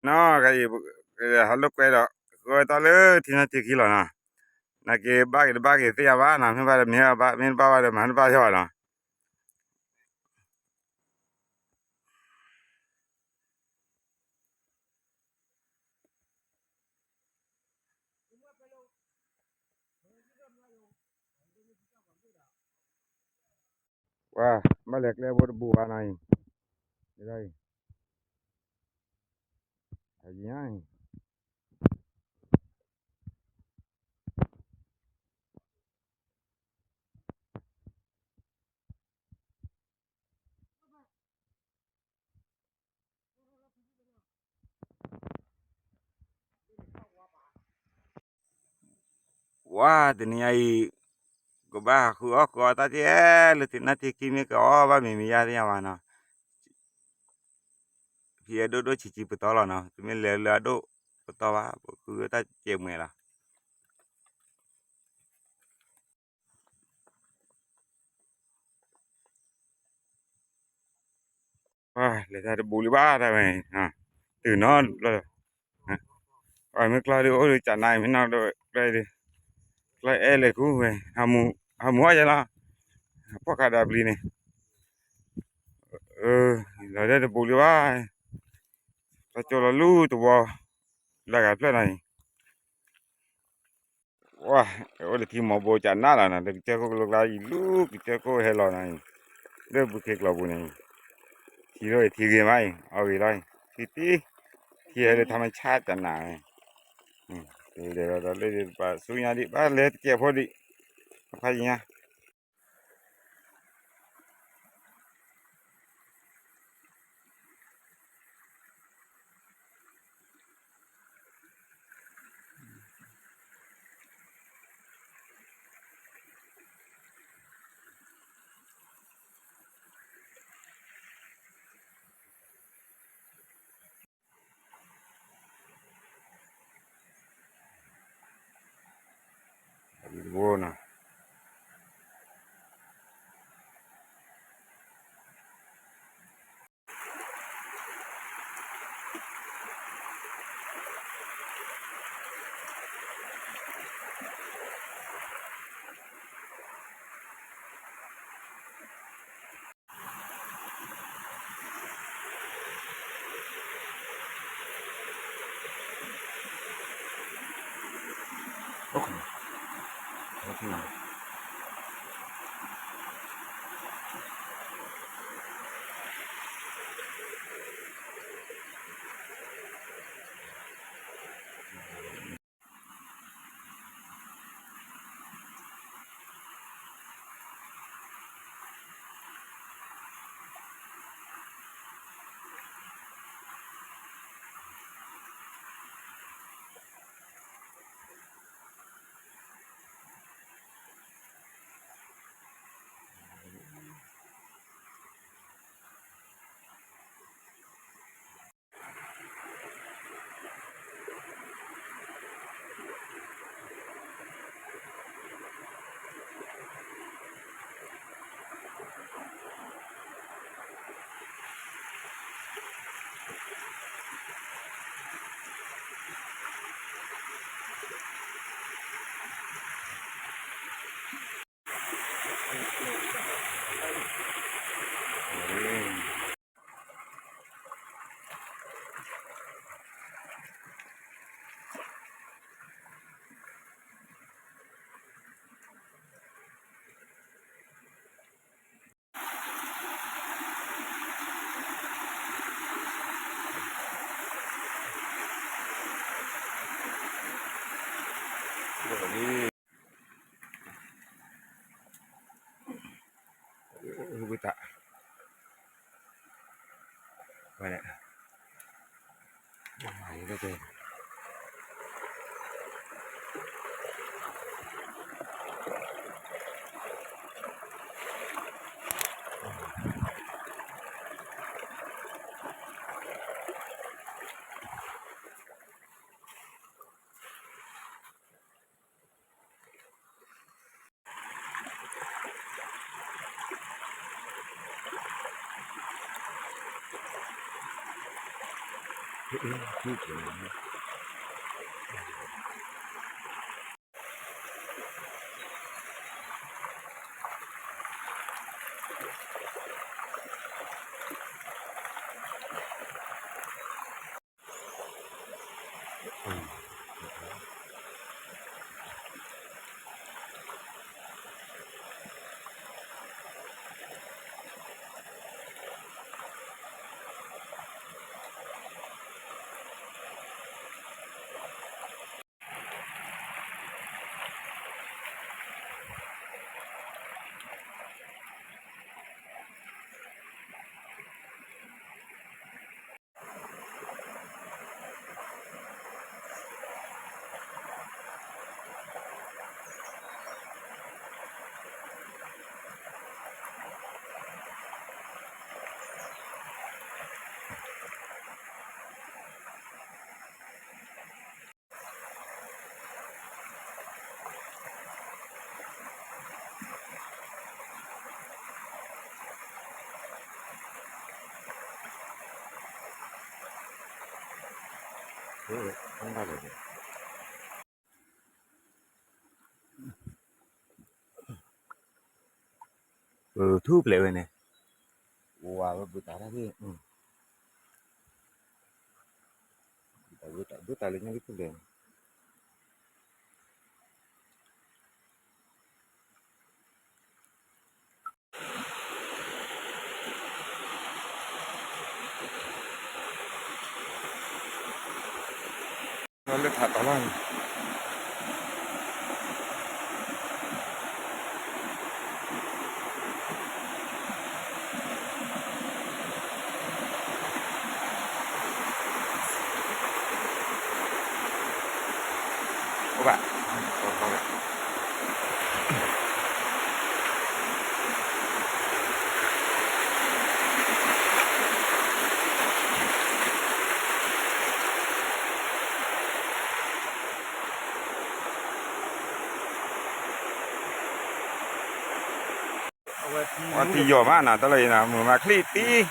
နီၢ်ဂၤအံၤ ဟးလိာ်ကွဲဒီး ဃုအီၣ်တၢ်လၢထံနၢ်ထံခံလီၤနီၤ. နာ်က့ဘၣ်က့ၤတဘၣ်က့ၤသ့ၣ်ညါဘၣ်နီၤ, မ့ၢ်ဘၣ်ဒီးမ့ၢ်ဘၣ်ဘၣ်, မ့ၢ်တဘၣ်ဘၣ်ဒီးမၤတဘၣ်ယီၤနီၤ. ဝါ ဘၣ်လဲၤကျဲဖိတဘူးဘၣ်နီၤအံၤ, ဒ်အံၤ, အယံၤအံၤ ဝါ တနံၤညါအံၤ ကဘၣ်ဟးဃုအီၣ်ဃုအီတၢ်တအဲၣ်လၢထံနၢ်ထံခံမ့ၢ်ကအီၣ်ဘၣ်မံၤမံၤယါသ့ၣ်ညါဘၣ်နီၤ. ဖံအဲၣ်ဒိၣ်ဒိၣ်ဆံးဆံးပတီၢ်လီၤနီၤ, တမ့ၢ်လဲၤလၢအဒိၣ်ပတီၢ်ဘၣ်, ပဃုအီၣ်တၢ်ကဲးမွဲလီၤ. လဲၤတၢ်တဘူးလံဘၣ်တၢ်ဝဲ, တုၤနီတဘျီ, မ့ၢ်ကျီဒုးအိၣ်ဒုးကနါအံၤ မ့ၢ်နီၢ်ဒီးကျီဒုး, ကျီအဲၣ်လဲၤခူဝဲ, ဟးမူဟီၣ်ယဲလီၤ, ဖီၣ်ခါဒီးပျံၤန့ၣ်, လီၤဒၢတဘူးလံဘၣ်, တၢ်ကၠိလီၤလူၢ်တဝီ, လၢဂၤဖျၢၣ်နီၤအံၤ ဝါ, အိၣ်လၢထံမီၤဘိကနၣ်လီၤနီၤ, လၢကစၢၢ်ခိၣ်ကလိကျါအံၤ လူကစၢၢ်ခိၣ်ဟဲလီၤနီၤအံၤ, လၢဘုခ့ကျိာ်ပူၤန့ၣ်, ထံလီၤအံၤ ထံဂ့ၤမးအံၤ အီၣ်ဂ့ၤလီၤအံၤ ထံတံၢ်, ထံဟဲလၢထါမ့ၢ်ဆါတနၤဝဲ, လဲၤဒီးလၢပှၤဆူညါဒံး ဘၣ်လဲၤတကဲးဖိဒံး, ဖးယံၤညါ ထူၣ်ပျဲၢ်ဝဲန့ၣ်, ဝဲဘုတၢ်တၢ်သ့ၣ်, ဘုတၢ်လၢညါလၢထူၣ်ပျဲၢ်န့ၣ် လၢထးတီၤလီၤန့ၣ်, အိၣ်ဘၣ်, အဝဲထံယိာ်မးနီၤ တၢ်လၢအံၤနီၤ မုာ်မးချံတံၢ်,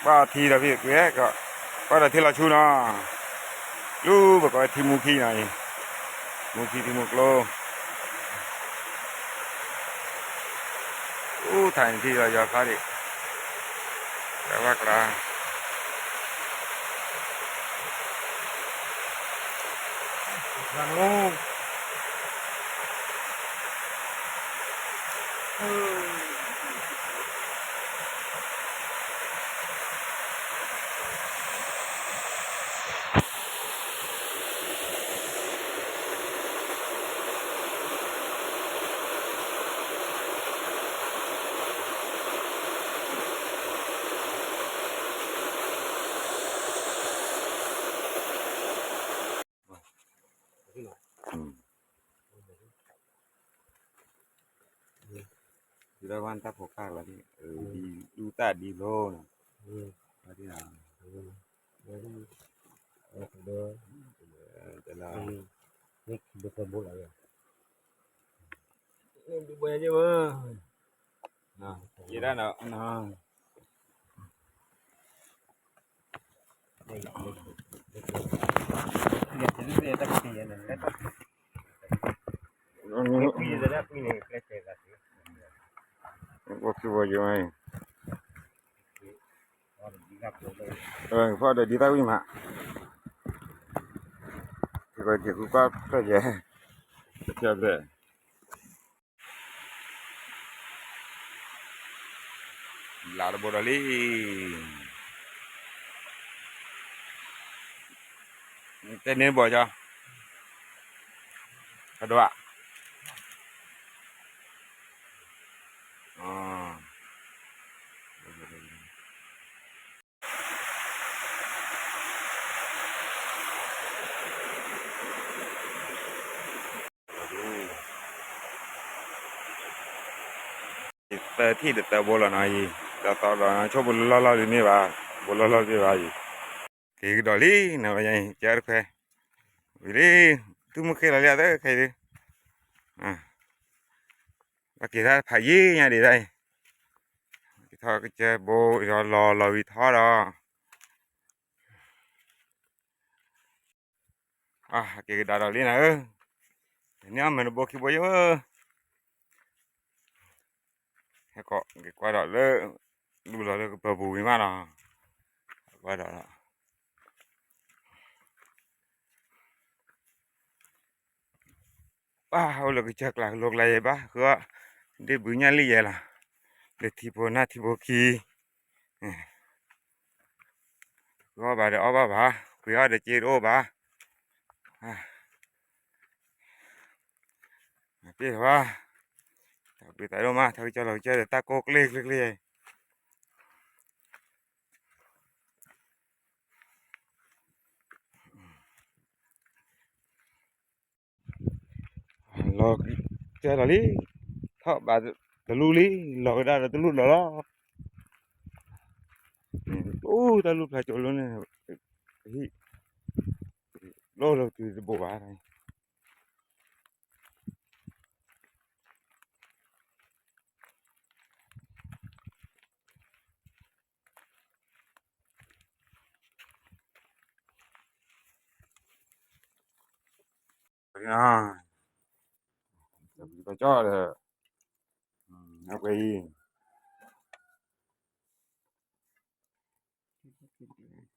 ဘၣ်အီထံဒီးဖဲ ကွဲကီး ဘၣ်ဒီးထံလီၤဆူနီၤ, လူၤပကိးဝဲထံမူခံနီၤအံၤ, မူခံထံမူကျိ အိၣ်ထါန့ၣ်ထံလီၤယွၤဖျါဒံး, ကဘၣ်ကျါ ဒ်လၢဝဲတၢ်ဖိခါလီၤ, ဒ်ဒူၣ်တၢ်ဒ်လိၤနီၤ, ဒ်လၢ ယဲဒၣ်နီၤ ဖီဒီးဒ်သၣ်ဝံၣ်မး, က့ၤဃုကွၢ်ဖျၢၣ်ယဲ, ဖျၢၣ် လါတဘိဒီးလံ, တဲန့ၢ်ဘီၣ်ကၠီ, အဒိၣ်, သၢထံၣ်ဒီးသၢဘိလီၤနီၤအံၤ, ဒီးသီဒီးဆိကမိၣ်လီၢ်လီၢ်လံမ့ၢ်ဘၣ်, ဘိလီၢ်လီၢ်မ့ၢ်ဘၣ်အံၤ, က့ၤကဒီးလံနီၤ, ကၢတခွဲး, ဝံၤလံ, သူၣ်မုၢ်ဃ့လီၤလံအသၢခဲအံၤ, ဘၣ်က့ၤတၢ်ဖးယံာ်ညါဒံးတၢ်အံၤ, ကထီၣ်ကစၢၢ်ဘိဒီးလီၤလီၤဝံၤထီၣ်ဒီး, က့ၤကဒါဒီးလံနၤဧၢ, တန့ၢ်အီၣ်မ့ၢ်တဘိခံဘိယဲၢ်ဧၢ, ဟဲက့ၤကွၢ်ဒီးလၢ လူလီၤလၢကပၢၤပူၤဝံၤမးနီၤ, ကွၢ်ဒီး ပၢ်အိၣ်လၢကစၢၢ်ကျါကလိကျါယဲၢ်ဘၣ်, ဃုအီၣ်ဒ့ၣ်ဘုညၣ်လံယဲၢ်လီၤ, လၢထံဖိနၢ်ထံဖိခံ, ဃုအီၣ်ဘၣ်ဒီးအီၣ်ဘၣ်ဘၣ်, ကွံာ်အီၣ်ဒီးစ့တအိၣ်ဘၣ်, ပ့ၢ်ဘၣ်, တၢ်ဘျုးသးဒိၣ်မး, ထီၣ်ကစၢၢ်လီၤကစၢၢ်ဒီးတၢ်ကိၢ်ကျ့ချ့ချ့ လီၤကစၢၢ်လီၤလံ, ထီၣ်ဘးတလူလံ, လီၤကဒါဒီးတလူလီၤလီၤ, အိၣ်တၢ်လူၢ်ဖျါကၠိလၢန့ၣ်, ဟံၣ်, လီၢ်လၢကတုၤတဘိဘၣ် ကၠီဒီး, အဝဲအံ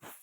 ၤ,